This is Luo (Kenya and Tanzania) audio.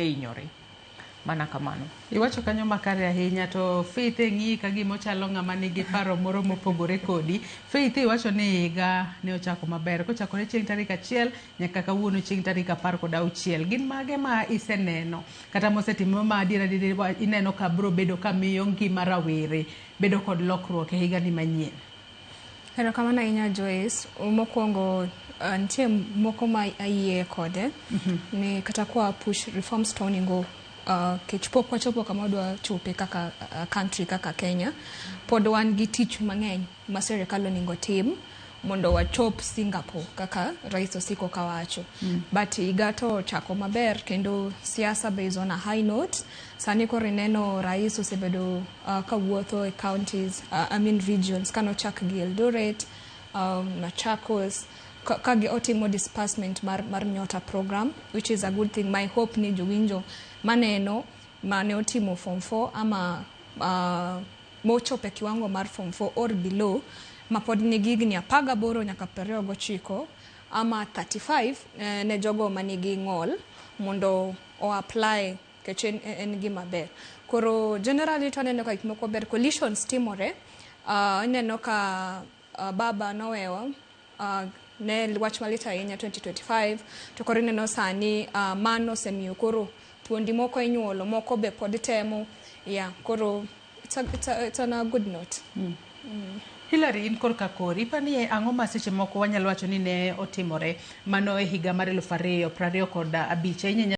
Hinyore mana kamano. Iwacho kanyo makare ahinya to Faith e ng'iyi ka gima ochalo ng'ama nigi paro moro mopogore kodi. Faith iwacho ni higa ne ochako maber kochakore chieng' tarik 1 nyaka kawuono chieng' tarik 16. Gin mage ma iseneno kata mosetimore ma adier adier ineno ka biro bedo ka miyo ngima rawere bedo kod lokruok e higani manyien? Erokamano ahinya, Joyce. Mokwongo nitie moko ma ayie kode ni kata kwa push reforms to onego kech pok wachopo kama wadwa chope kaka country, kaka Kenya. Pod wan gi tich mang'eny ma sirikal onego tim mondo wachop Singapore kaka rais osiko kawacho. But higa to ochako maber kendo siasa be is on a high note. Sani koro ineno rais osebedo kawuotho e counties, I mean regions, kanochak gi Eldoret, Machakos, ka otimo disbursement mar Nyota program, which is a good thing. My hope ni jowinjo maneno mane otimo form 4 ama mochopo e kiwango mar form 4 or below, ma pod nigi higni 18 nyaka 29 ama 35 ne jogo manigi ng'ol mondo o apply nikech en gima ber. Koro generally to aneno ka gik moko ber, coalitions timore. Ineno ka baba nowewa ne wach malit ahinya 2025, to koro ineno sani mano osemiyo koro thuondi moko inyuolo, moko be pod temo. Yeah, koro it's on a good note. Hillary, in korka kori, ipani ang'o ma seche moko wanyalo wacho ni ne otimore mano e higa mar 2025 ahinya?